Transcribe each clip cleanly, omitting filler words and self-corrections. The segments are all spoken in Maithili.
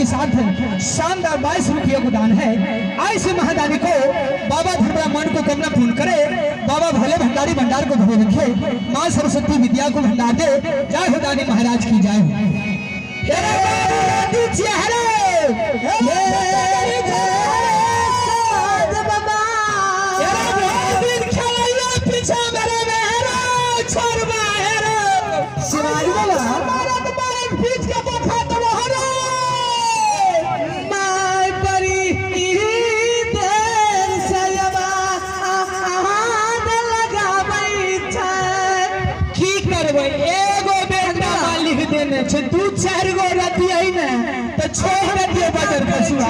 के साथ शानदार 22 रुपये को दान है। ऐसे महादानी को बाबा धर्मराम मन को कमला पूर्ण करे, बाबा भोले भंडारी भंडार को भरे रखे, माँ सरस्वती विद्या को भंडार दे। जय हो दानी महाराज की जय हो। शिवाजी बाबा माय परी देर सयबा आहान लगाबै छै। की करबै, एगो बेटा लिख देने छै, दू चारि गो रतियै ने तऽ छोड़ दियौ बजर खसुआ।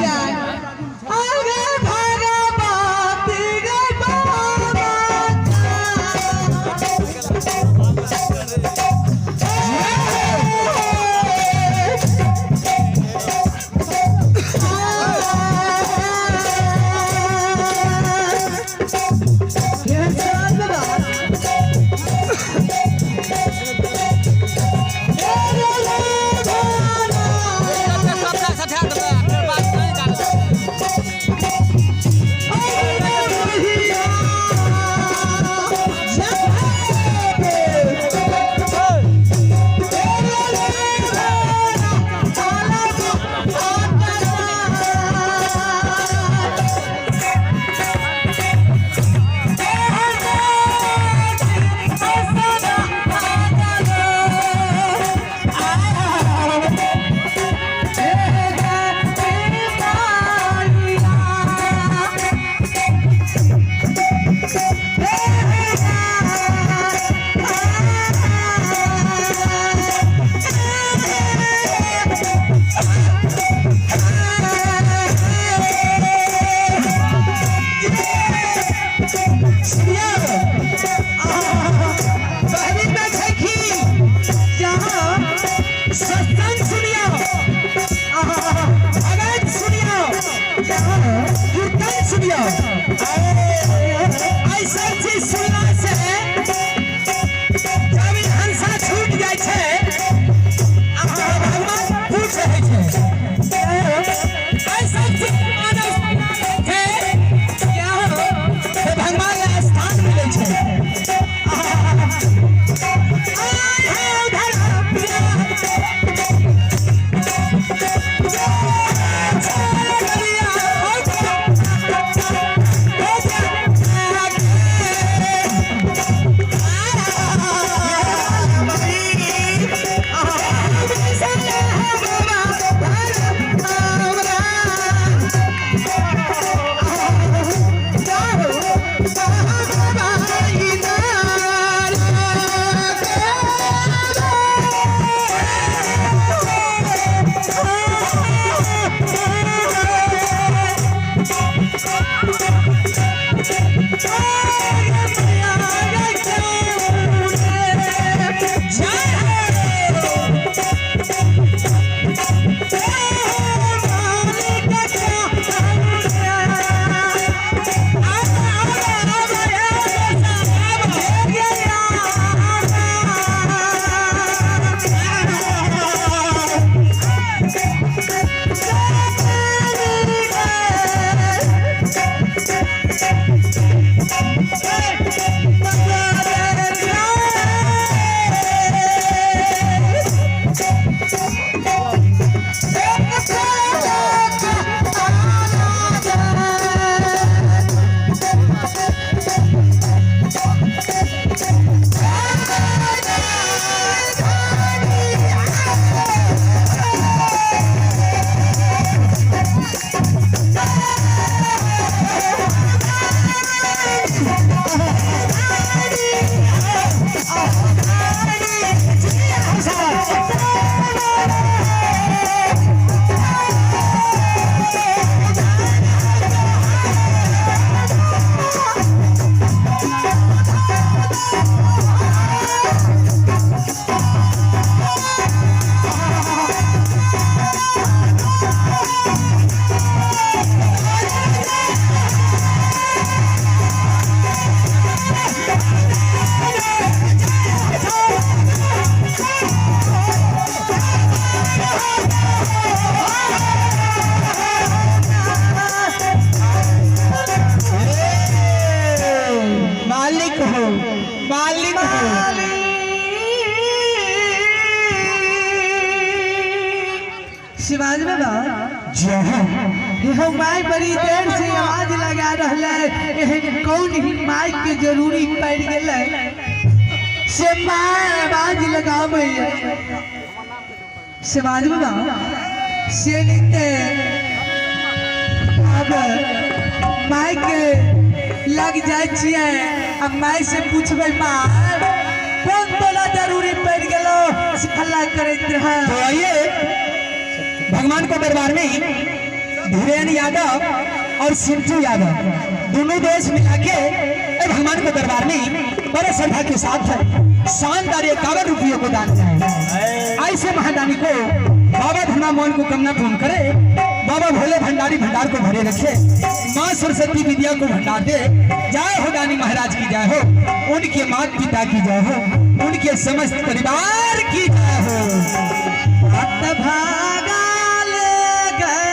आगे भगवती गे बाबा। सत्संग सुनियो, भगत सुनियो, कीर्तन सुनियो। ऐसा चीज सुनला से जब हंसा छूट जाइ छै, भगवान पूछ रहै छै। ऐसा चीज मानव छै भगवान स्थान मिलै छै। जय हो। हो माय, बड़ी देर से आवाज लगा रहले, एहन कौन ही माइक के जरूरी पड़ गेलै से my आवाज लगाबै। से बाजू ना से नीते अब माय के लग जाइ छियै आ my से पूछबै, माय कौन तोरा जरूरी पड़ गेलो से हल्ला करैत रहै। तो आइए भगवान को दरबार में धीरेन यादव और सिंटू यादव दोनों दोस्त मिला के भगवान को दरबार में बड़े श्रद्धा के साथ शानदार 51 रुपये को दान है। ऐसे महादानी को बाबा धना मोहन को कमना पूर्ण करे, बाबा भोले भंडारी भंडार को भरे रखे, माँ सरस्वती विद्या को भंडार दे। जय हो दानी महाराज की जय हो, उनके माता पिता की जय हो, उनके समस्त परिवार की जय हो। भागा ले गए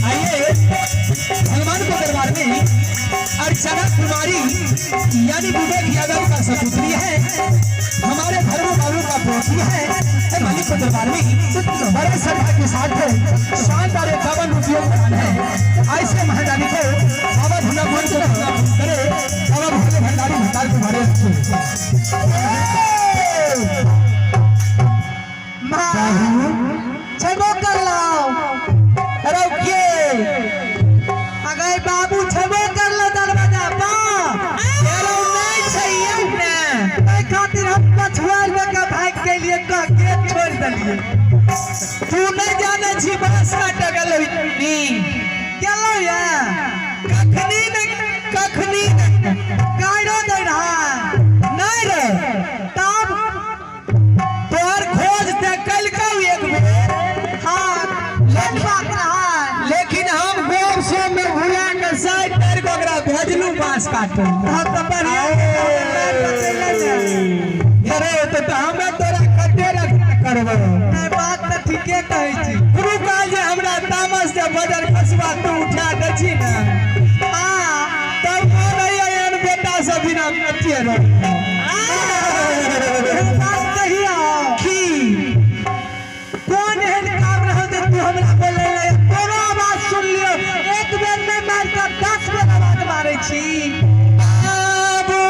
आइए भगवान को दरबार में अर्चना कुमारी यानी विवेक यादव का सपुत्री है, हमारे धर्म बाबू का पोती है। मालिक को दरबार में बड़े श्रद्धा के साथ शानदार 51 रुपयों का दान है। ऐसे महादानी को बाबा धुना मोहन को करे, बाबा भोले भंडारी भंडार को भरे रखे। छेबो कर लाओ। अरे के अगर बाबू छेबो कर लो दरवाजा पा अरे नहीं चाहिए ने, एहि खातिर हम पछुआल में के भाग के लिए कह के छोड़ देलिए। तू नहीं जाने छी बांस काटे गेलो नी गेलो या कखनी ने, कखनी ने गाड़ो दे रहा नहीं रे, तब तोहर खोज ते कल कौ एक बेर। हाँ लेट बात रहा, लेकिन हम गोब सो में भुला के साइड कर के ओकरा भेजलू बांस काटे। हम तो बढ़िया बचैले ने। अरे तो हमे तोरा कते रक्षा करबो। नहीं बात तऽ ठीके कहै छी। गुरु कहल जे हमरा तामस से बजर खसुआ तू उठा दै छी ने, हाँ तब मन एहन बेटा से बिना कतिये रह। बात कहियो की कोन एहन काम रहौ जे तू हमरा बोलै ले कोनो आवाज सुन लियो एक बेर नहि मारि कऽ 10 बेर आवाज मारै छी। बाबू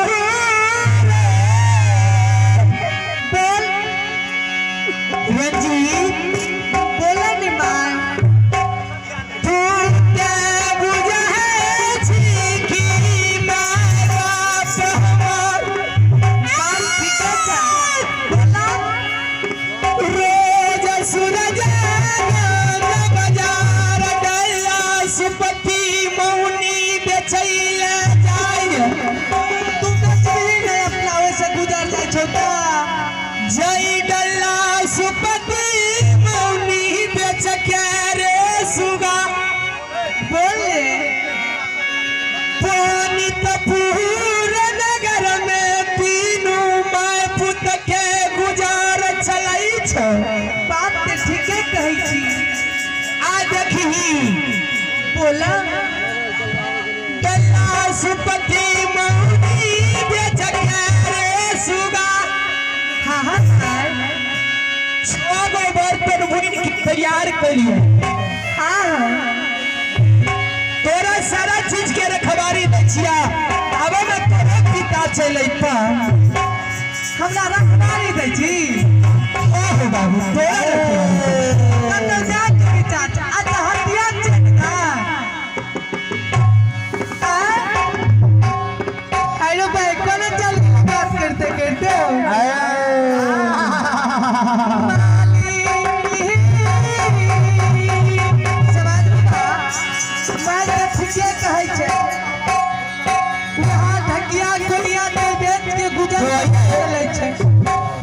बोल रंजीत बोले नि माय। तू ते बुझै छी कि my बाप हमर बात ठीके छै, बोला। रोज सूरज बाजार डल्ला सुपति मौनी बेचैले जाय। तू बेचबिही नहि, अपना ओहिसँ गुजर जाइ छौ तऽ। जय डल्ला सुपति मौनी बेच के रे सुगा बोल ले। पानी तो पूरे नगर में तीनू my पुत के गुजार चलै छौ। बात तऽ ठीके कहै छी। आ देखही बोला। डल्ला सुपति मौनी बेच के रे सुगा हाँ हाँ माय। 6 गो बर्तन बुनि के तैयार करिए। हाँ हाँ तोरा सारा चीज के रखवारी दै छिया, आबे में तोरा पिता चल अइता। हमरा रखवारी दै छी। ओहो बाबू तोरा रखवारी। कतौ जाय के विचार छै। अच्छा हटिया छै ना। अरे भाई कोना चल बात करते करते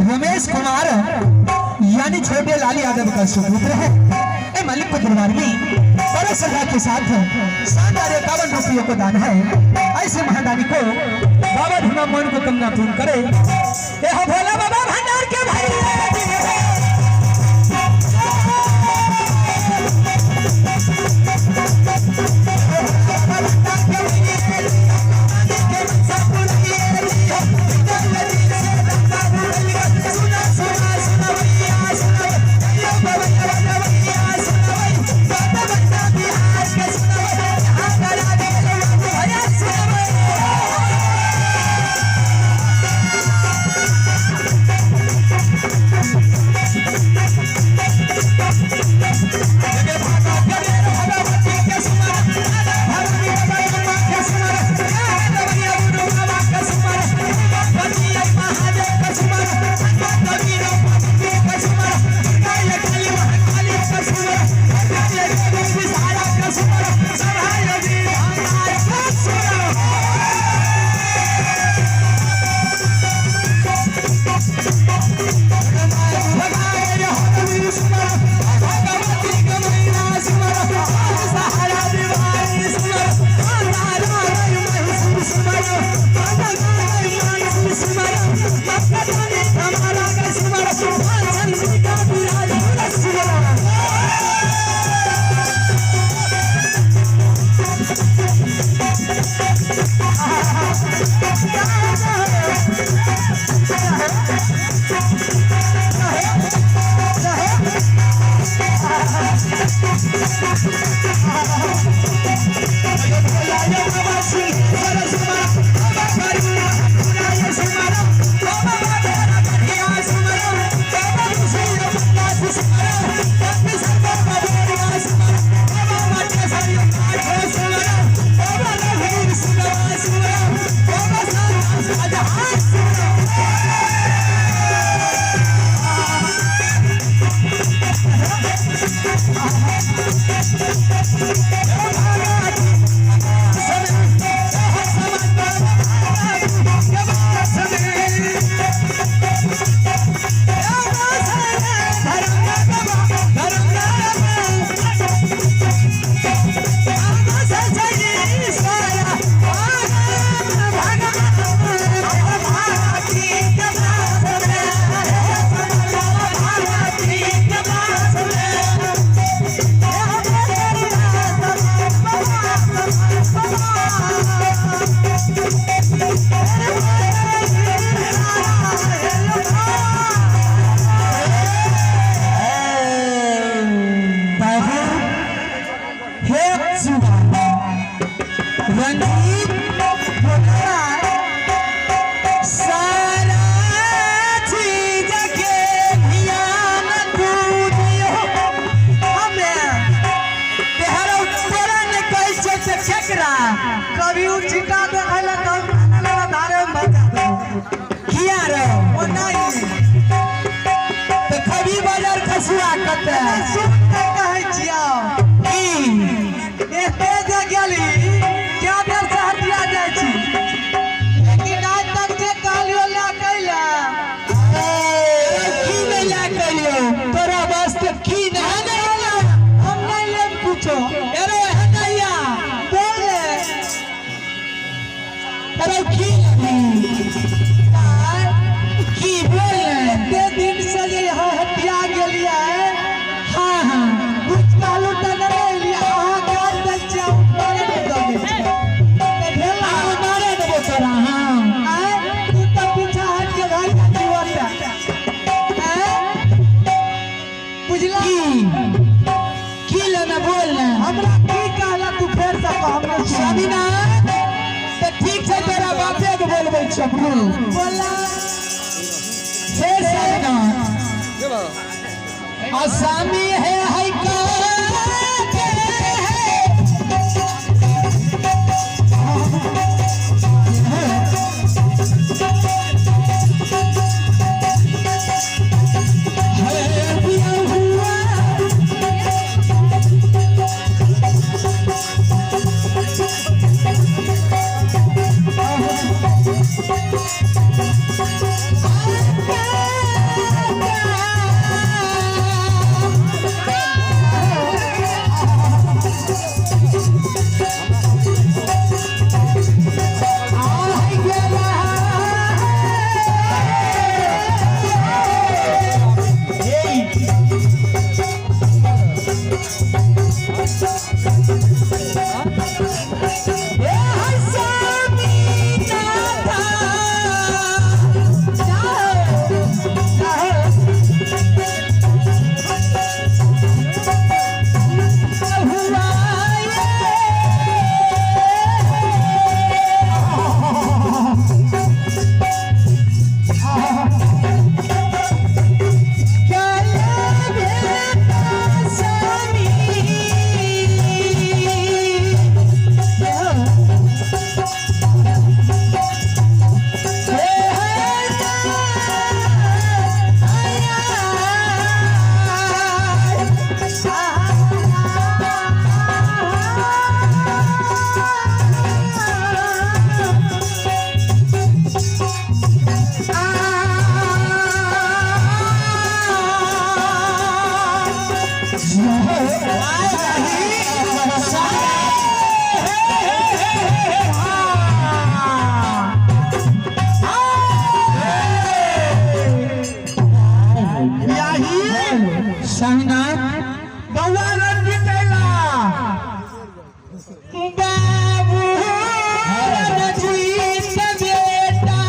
रमेश कुमार यानी छोटे लाल यादव का सुपुत्र है। ए मलिक को दरबार में बड़े श्रद्धा के साथ शानदार 51 रुपयों को दान है। ऐसे महादानी को बाबा धुना मन को कमना पूर्ण करे। ए हो भोला बाबा भंडार के भाई। कभी उ छिटा देखैला तब धारे में बचा किया रे ओ नहीं तो कभी बाजार खसुआ कते सुन के कहै छियौ की एते जे गेली क्या बेर से हटिया जाइ छी, लेकिन आज तक जे कहलियो ला कैला की नहीं ला कहियो तोरा वास्ते की नहीं नहीं हम नहीं लेब कुछो। अरे हटैया बोल ले अरे की की बोल एते दिन से जे यहाँ हटिया गेलियै। हाँ हाँ कुछ कहलू तऽ नहि एलियै, अहाँ गाछ दै छियै हम मारे नहि दऽ दै छियै। तऽ भेल हम मारे देबो तोरा। हाँ आँय, तू तऽ पीछा हटि के भागि जाइ ओतऽ। आँय, बुझला की की लेना बोल ना हमरा की कहला तू फेर से कह हमरा स्वामी ना तऽ ठीक छै तोरा बापे के बोलबै छौ बोला। आसामी है है का के है। है हुआ। स्वामीनाथ बौआ रंजीत अयला। बाबू रंजीत बेटा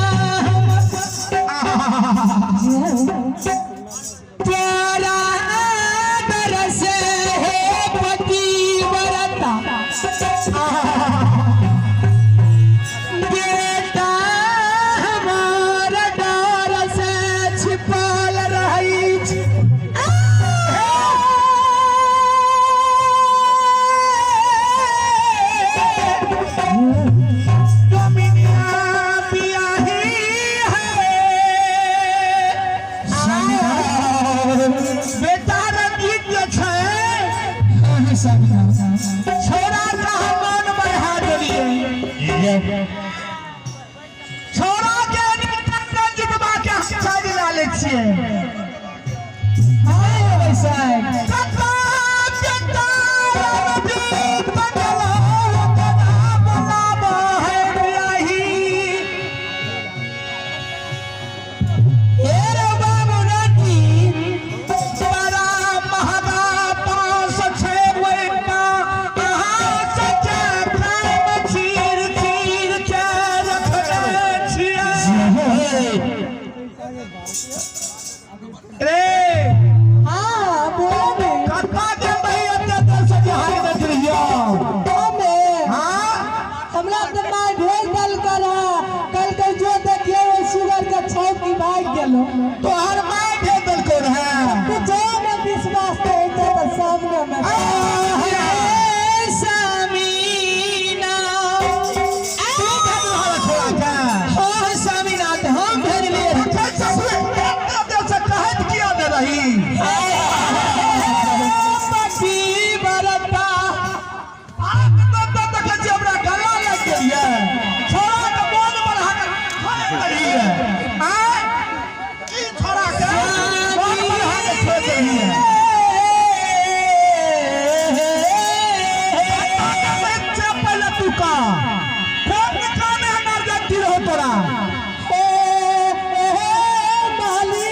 तोरा दरस है पतिव्रता बेटा हमारा डर से छिपल रही। डोमिनिया बियाही है। बेटा रंजीत जे छै छोरा के हम मन बढ़ा देलियै। छोरा के रंजीतबा के हम साइड ला लै छियै। कका बेटा रंजीत गेलौ केना बोलाबऽ है बियाही। बड़ा महंगा बाँस छै ओहिमे अहाँ सबके प्रेम चीर चीर के रखने छियै। रे हाँ बोलो ने। कतऽ गेल रही एते देर से जे हारि दैत रहियौ? हमे हाँ? हमरा तऽ माय भेज देलकै रहे, कहलकै जो देखियो ओहि सुगर के छौंकी भागि गेलो। तोहर माय भेज देलकौ रहए? कुछो ने विश्वास नहीं छै तऽ सामने मे। तू भेज रहल छोड़ा के? स्वामीनाथ हम भेजलियै। तखन से तू एते देर से कहैत किया ने रही? पतिव्रता आब तऽ देखै छियै हमरा गला लागि गेल ये। छोड़ा के मोन बढ़ा के छोड़ि देलियै। आँय? की छोड़ा के मोन बढ़ा के छोड़ि देलियै? बच्चा पहिले तू का कोन कामे इमरजेंसी रहो तोरा? ए, ए, माली।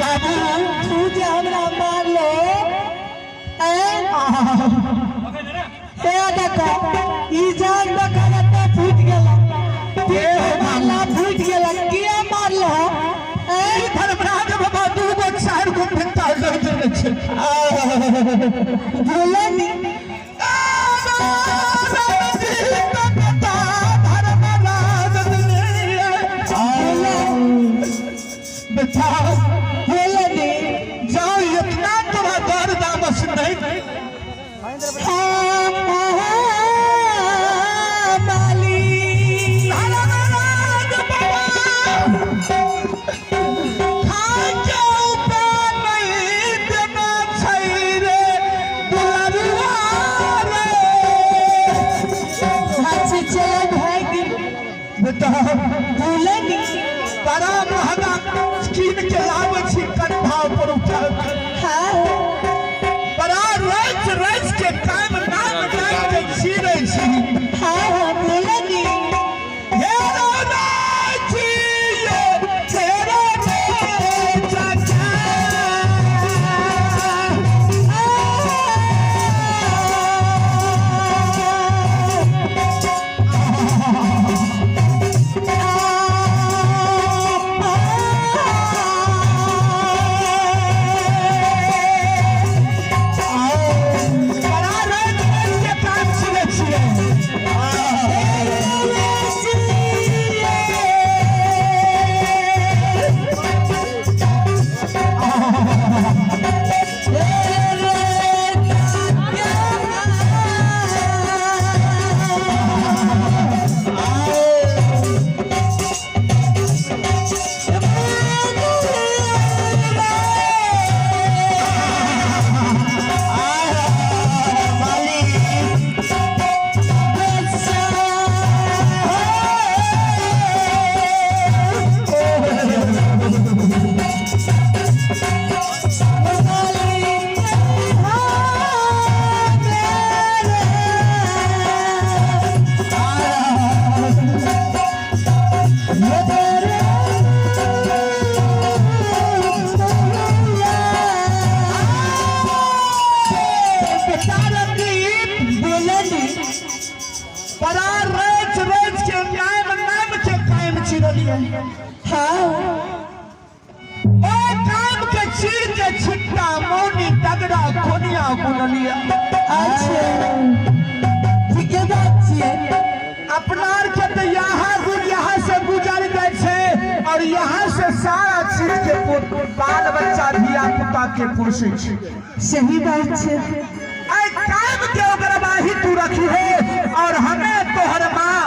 बाबू तू जे हमरा मारलो ए देखो ई जान देखो त फूट गेला मारला फूट गेला किया मारलो ए ई धर्मराज बाबा दू गो चारि गो घंटा लग देने छै। बोले नी बेटा बोले नी जाओ इतना तोरा दर्द बस नहीं। माली धर्मराज बाबा खाके उपाय नहीं देना छै रे दुलरुआ रे। अच्छा चलो भाई गेल। बेटा बोले नी बड़ा महंगा कीन के लाबै छी कंधा पर उठा के। हाँ बड़ा रच रच के काम नाम नाम के छीनै छी। हाँ हाँ बोले नी हे राजी ये तेरा चाचा बड़ा रच रच के काम छीनै छियै। बेटा रंगीन बड़ा रच रच के नाम नाम के कायम चिरलियै। ओ काम के चीर के छिट्टा मौनी तगड़ा कोनिया बुनलिया। अपना आर के तो यहाँ यहाँ से गुजर जाए छै और यहाँ से सारा चीज के बाल बच्चा धिया पुता के पुरुषे छै। सही बात छै। ऐ काम के ओगरवाही तू रखी है और हमें तोहर माँ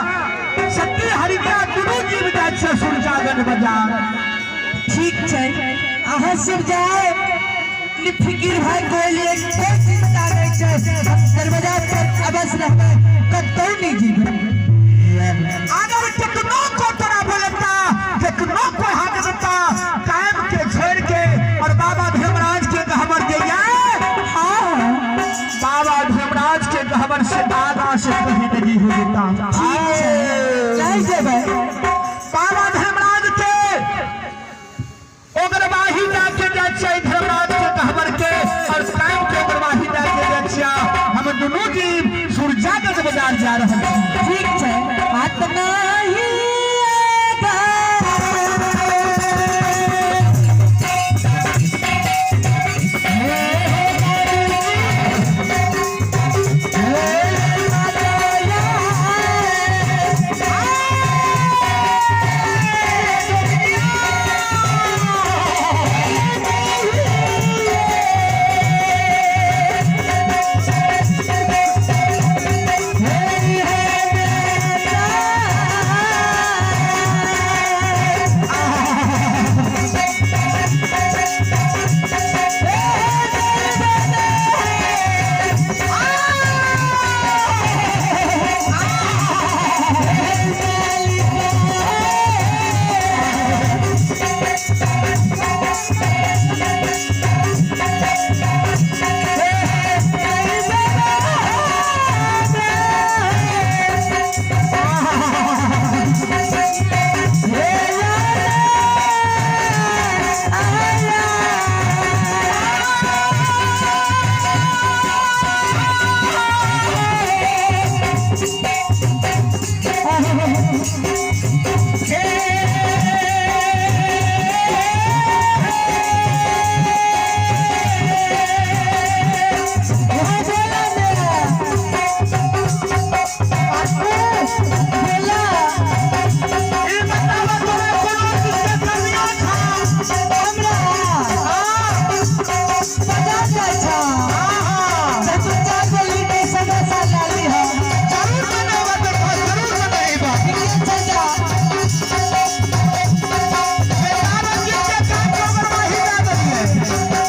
सती हरिका दुनू जीव जाय छै सुरजागन बाजार। ठीक छै अहाँ सब जाए निफिकिर भाई कोई लिए कोई चिंता नहीं छै। हम दरवाजा पर अवश्य रहबै कतौ नहीं जीबै। अगर कितनो को तोरा बोलता कितनो को हाथ देता कायम के छोड़ के और बाबा धर्मराज के गहबर जइया। हाँ बाबा धर्मराज के गहबर से आगा से कहीं नहीं हो जेता। ठीक छै नहीं जेबै। बाबा धर्मराज के ओगरवाही जाके जाइ छै धर्मराज के गहबर के और कायम के ओगरवाही जाके जाइ छिया। हम दुनू जीव सुरजागंज बाजार जा रहल छी। ठीक छै हाथ नहीं आगा। ई बतावा तोरा कोनो चीज के कमियां छा? हाँ, हाँ। जरूर बनावा देखा, जरूर बनाइबा। बेकार चीज के काम गोबरवाही दे देलियै।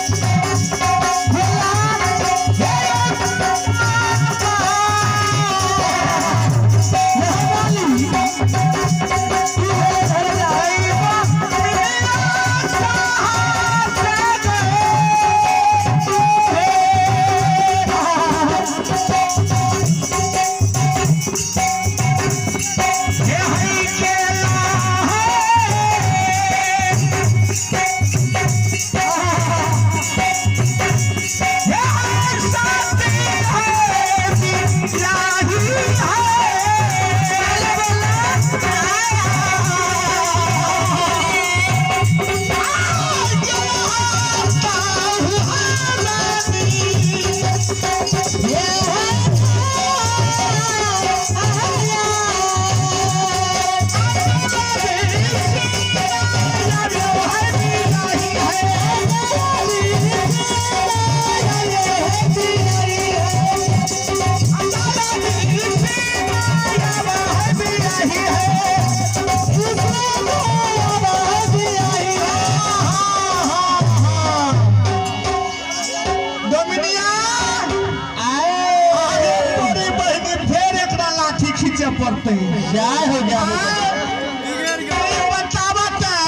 डोमिनिया, आगे तोरी बहिनी फेर एकरा लाठी खींचे पड़तै। जय हो जय हो। ई बतावा तऽ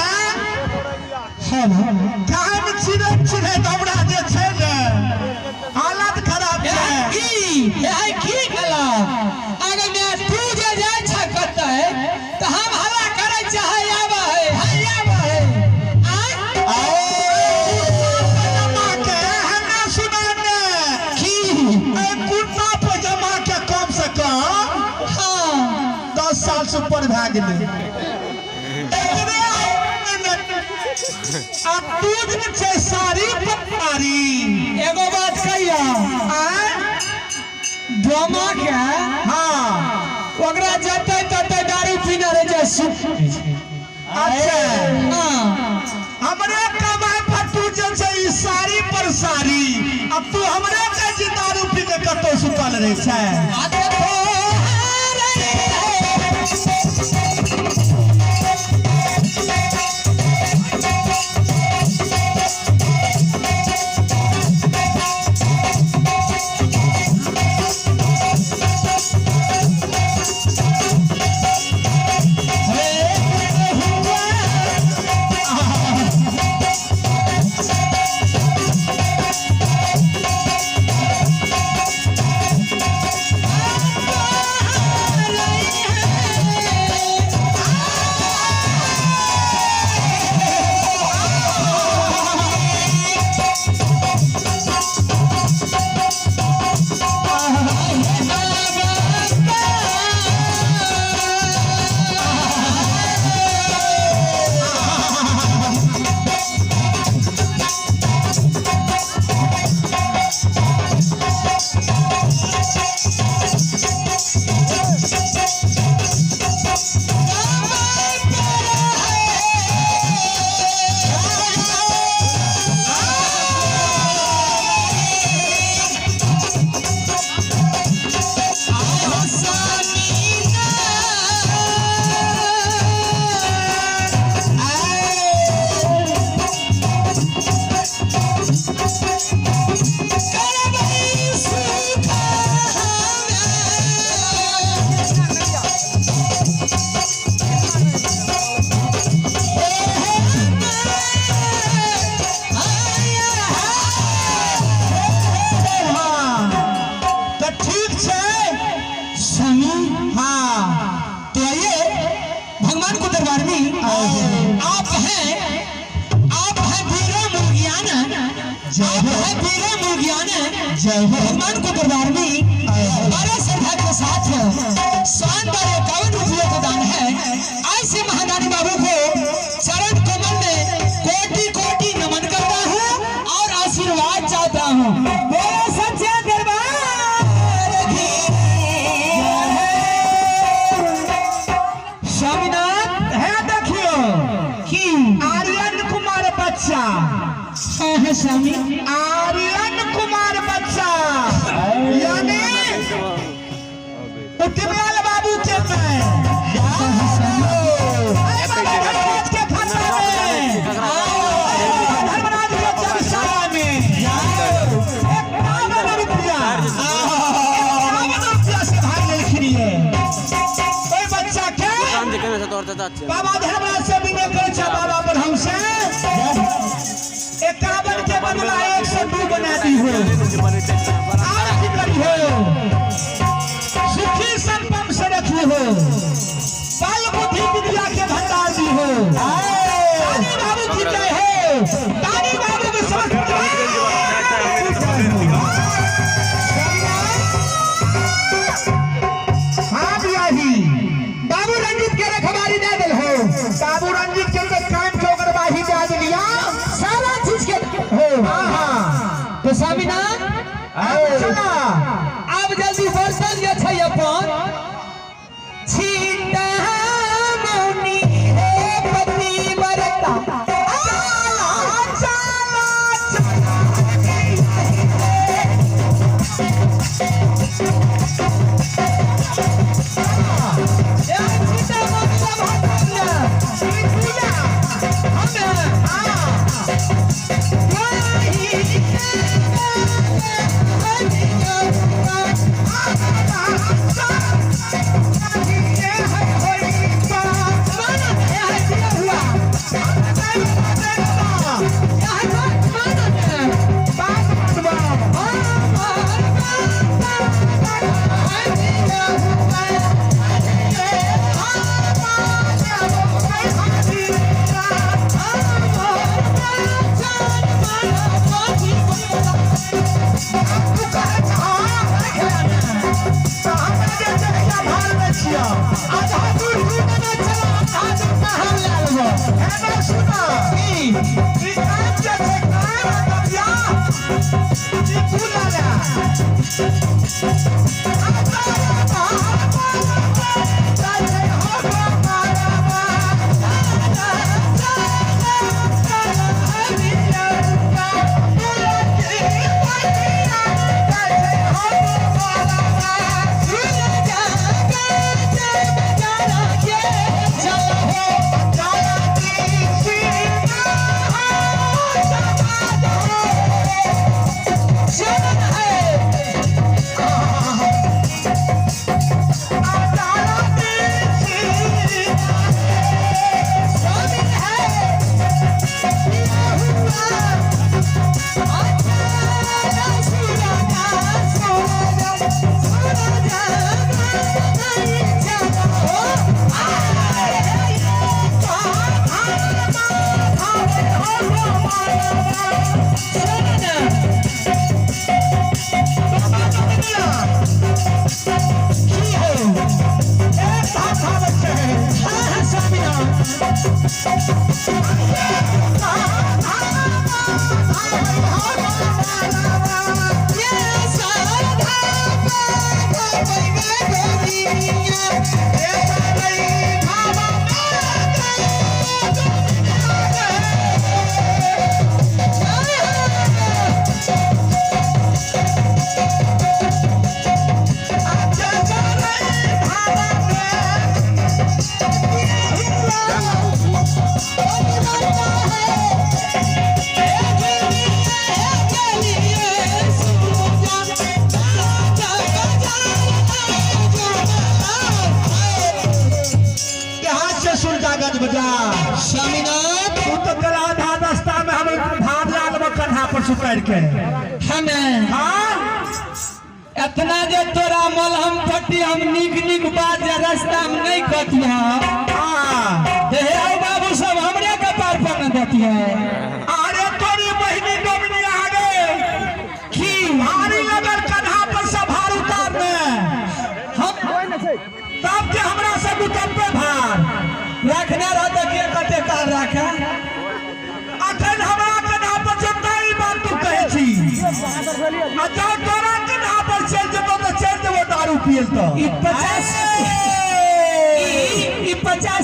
हाँ भाई। कान छिड़ैत छिड़ैत हमरा जे छै ने हालत खराब छै। की यह की कला अगर मैं तू जे जाय छ कतै त हम हल्ला करै चाहे आबै है है आबै है आय पजामा के हमरा सुना ने की एहि कुर्ता पजामा के कम से कम हां 10 साल से ऊपर भए गेलै। एकरे आ तू जे छै साड़ी पतारी। एगो बात कहिया आँय? ड्रामा के हाँ ओकरा जतै ततै दारू पीने रह जाय सुख। अच्छा हां हमरे कमाई पर तू जे छै ई साड़ी पर साड़ी, अब तू हमरे कहै छी दारू पी के कतौ सुतल रहै छै। आते तो हाँ तऽ ठीक छै। स्वामी हाँ तो आइए भगवान को दरबार में आप हैं, आप हैं वीरा मुर्गियाना, आप हैं वीरा मुर्गियाना। जय हो। भगवान को दरबार में बड़े श्रद्धा के साथ शानदार 51 रुपये का दान स्वामीनाथ है देखियो की आर्यन कुमार बच्चा। हाँ है स्वामी। आर्यन कुमार बच्चा यानी उतिमलाल बाबू के मैं धर्मराज के खाता में, धर्मराज के जलसाला में 51 रुपया, 51 रुपया से भाग लेलखिन ये ओहि बच्चा के। बाबा धर्मराज से विनय करै छै, बाबा ब्रह्म से 51 के बदला 102 बना दी हो, आर की करी हो, सुखी संपन्न से रखी हो, बाल बुद्धि विद्या के भंडार दी हो। दानी बाबू की जय हो, दानी बाबू के समस्त परिवार की जय हो। हाँ बियाही बाबू रंजीत के रखवारी दे दिल हो। बाबू रंजीत के तो काम के ओकर बाही दे दिलिया सारा चीज के हो। हाँ हाँ। तो स्वामीनाथ अब चला। अब जल्दी बर्तन जे छै अपन छीटा मौनी हे पति बरता चला चला। ए छीटा मौनी सब हटना पूजा हमें हाँ। बाजार स्वामीनाथ तू तो कल आधा रास्ता में हम भार लाल में कन्हा पर सुतार के। हमें हाँ इतना जे तोरा मलहम पट्टी हम निक निक बात जे रास्ता में नहीं कटिया। हाँ हे आओ बाबू सब हमरे कपार पर न देतिया। अरे तोरी बहिनी डोमनी आ गए की भारी लगल कन्हा पर सब भार उतारने हम तब के हमरा सब उतर पे भार रखने रहता के कते काल रखे। अखन हमरा कन्हा पर जेतै ई बात तू कहै छी, आ जब तोरा कन्हा पर चलि जेतौ तऽ चलि जेबौ दारू पियल तऽ ई 50 ई 50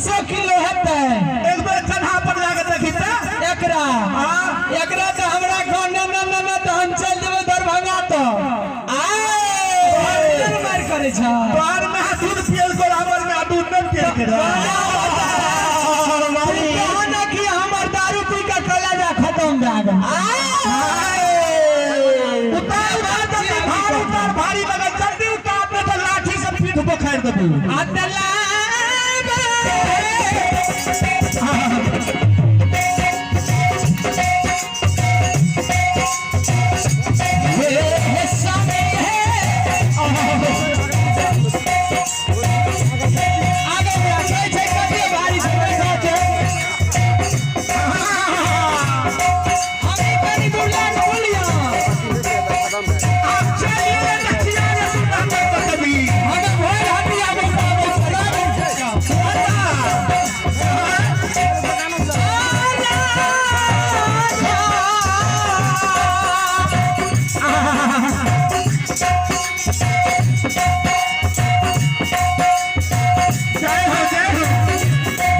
करू। हे स्वामी हे, आगे बढ़ा, छै छै कते भारी छै बैठो छै। हम ई कनि दूर लए कऽ बोलियौ। आप चलिए नचिया ने सुना कभी। हम भोर हटिया बैठाबै छै। जय हो, जय हो।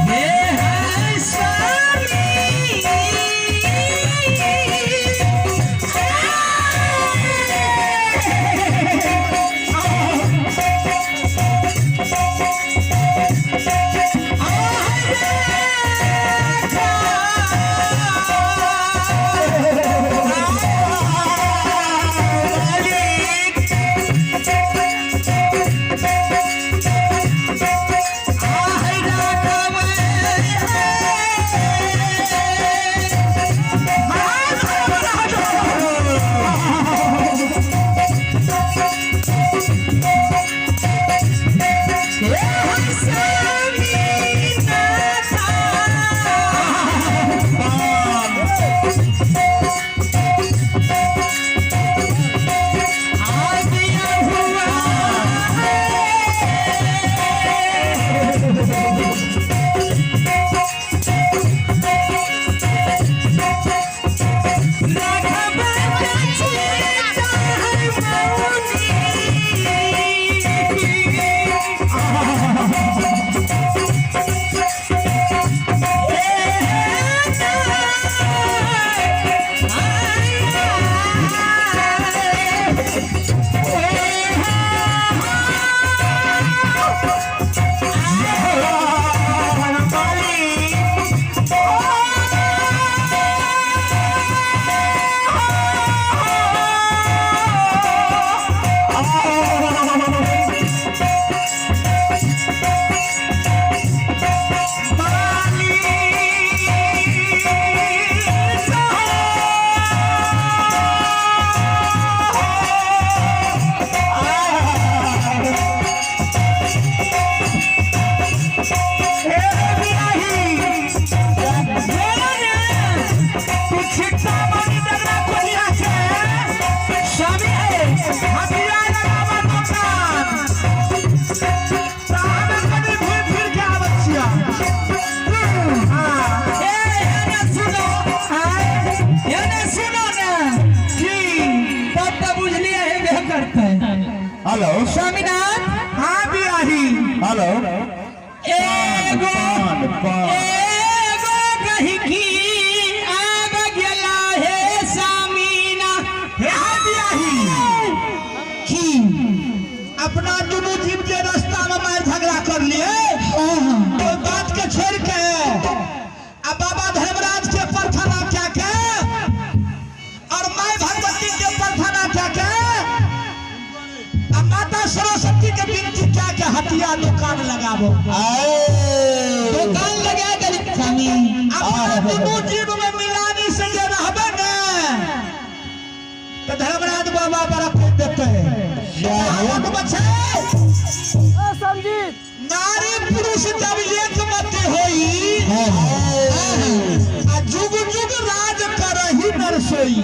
हे है स्वामी। स्वामी है। हथिया लगावा दुकान। साहब कभी घूम फिर के आबै छियै। हाँ। ए एने सुनो, एने सुनो ने। की? तब तो बुझलिए हेबे करतै। हेलो। स्वामीनाथ। हाँ बियाही। हेलो। एगो पान। एगो गहिकी आब गेला हे स्वामीना। हे हाँ बियाही। की? अपना दुनू जीव के रास्ता में मार झगड़ा कर लिए, तो बात के छोड़ के आ बाबा धर्मराज के प्रार्थना क्या के और माय भगवती के प्रार्थना क्या के आ माता सरस्वती के विनती क्या के हटिया दुकान लगाबो। दुकान लगा देली स्वामी। अपना दुनू जीव में मिलानी से जे रहबे ने तो धर्मराज बाबा बड़ा कूद देते। नारी पुरुष जब एक मत होई आ जुग जुग राज करही नरसोई।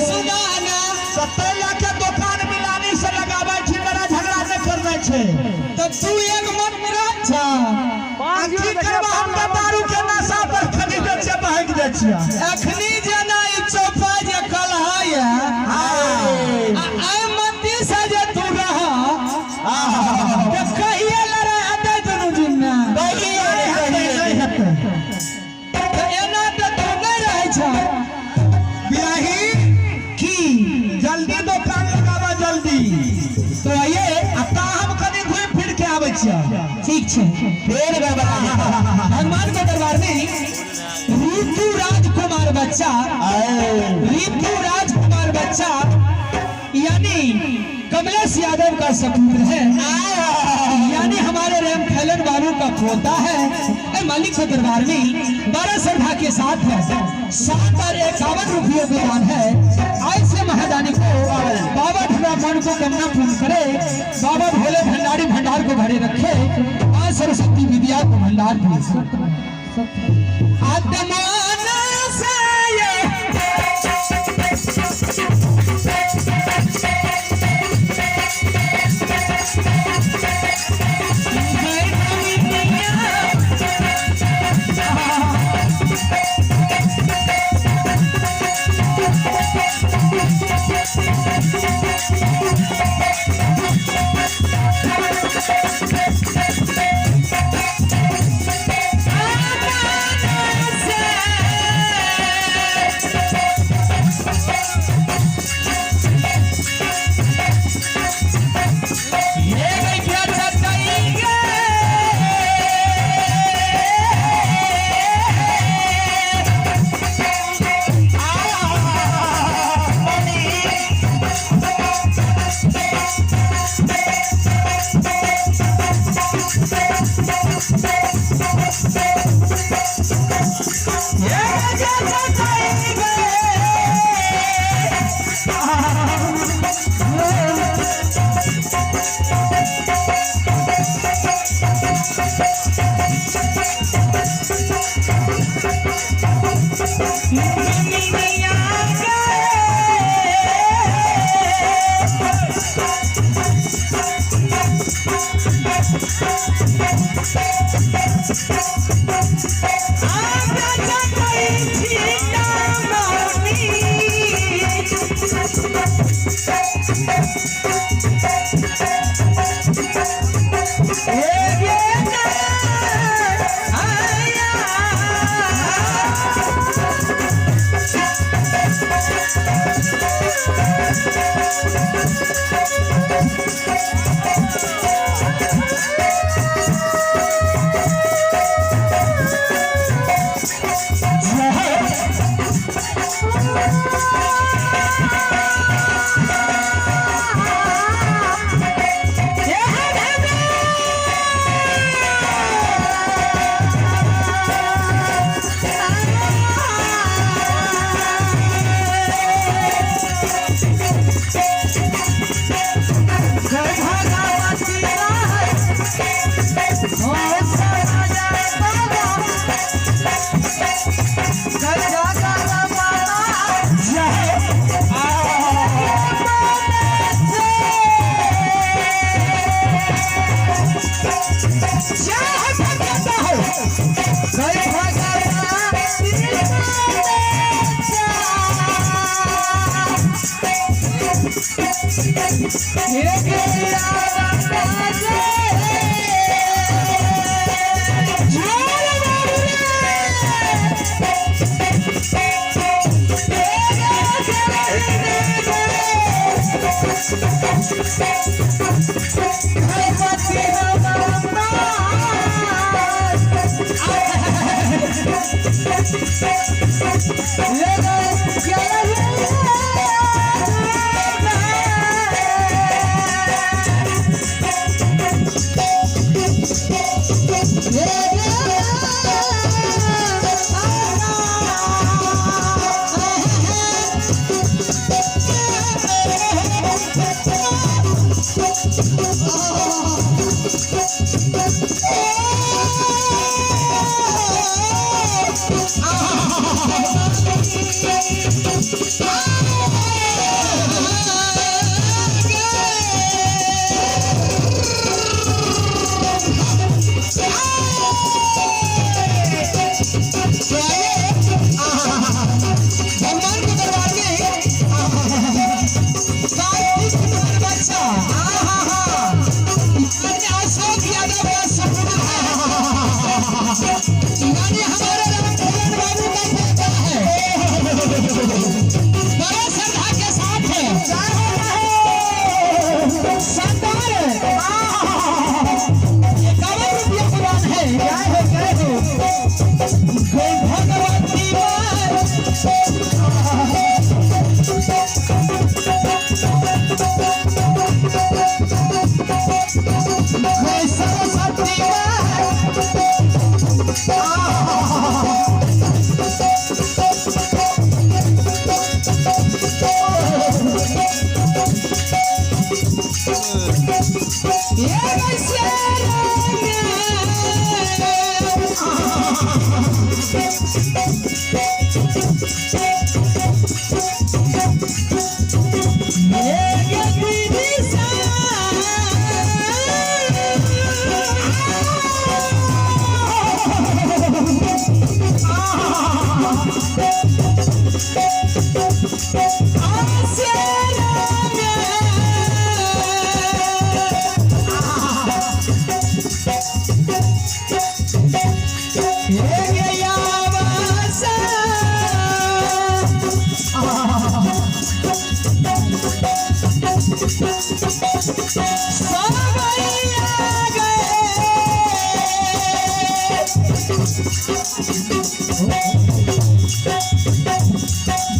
सुना ना। सत्तर लाख के दुकान मिलानी से लगाबै छी, लड़ाई झगड़ा नहि करना छै। तो तू एक मन में रह छा। आ की करबा, हम तऽ दारू के नशा पर खरीदै छियै, बहक जाइ छियै। अखनी जेना ई चौपा जे कलहा या आ आइ मंदिर से जे तू रह तऽ कहिए लड़ाइ हेतै दुनू जिनमे? नहि हेतै, नहि हेतै। तऽ एना तऽ तू नहि रहै छ। बियाही। की? जल्दी दुकान लगाबा जल्दी। तो आइए। आ ता हम कनि घुमि फिर के आबै छियै। ठीक छै। फेर बाबा। भगवान के दरबार में ऋतु राजकुमार बच्चा, ऋतु राजकुमार बच्चा यानी कमलेश यादव का सपूत है, यानी हमारे राम फैलन बाबू का पोता है। ए मालिक के दरबार में 12 श्रद्धा के साथ है 7 51 रुपयों का दान है। ऐसे महादानी को बाबा धर्मा मन को कमना पूर्ण करे, बाबा भोले भंडारी भंडार को भरे रखे, माँ सरस्वती विद्या को भंडार दे। आत्मान से ये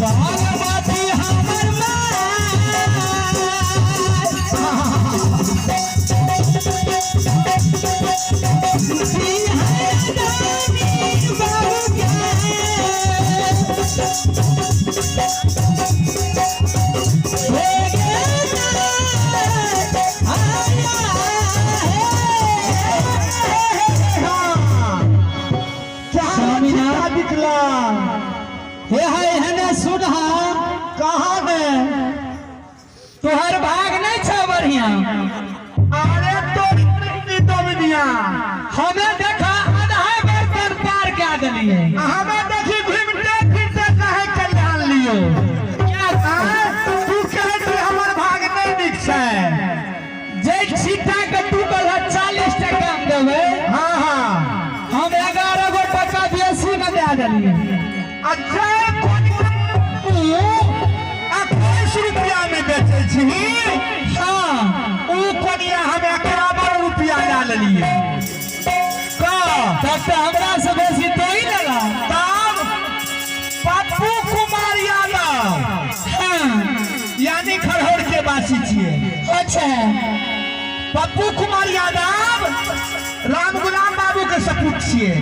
भगवती हमर क्या निकला हे हाय हने सुन हा कहाँ ने तोहर भाग नहीं छौ बढ़िया। अरे तो दोमिनिया हमें देखा आधा बर्तन पार कए देलिए। हमें देखी घूमते फिरते कहे कल्याण लियो। क्या तू कहे कि हमर भाग नहीं निक छै। जे छीटा के तू कहला 40 टका हम देबै। हाँ हाँ हम 11 गो टका बेसी में दे देलिए। अच्छा कोन तू 28 रुपया में बेचै छी। हाँ ऊ कोनिया हम 51 रुपया लए लेलिए। तब तो हमरा से बेसी तो ही लेला। तब पप्पू कुमार यादव हाँ यानी खरहोर के वासी छियै। अच्छा पप्पू कुमार यादव राम गुलाम बाबू के सपूत छियै।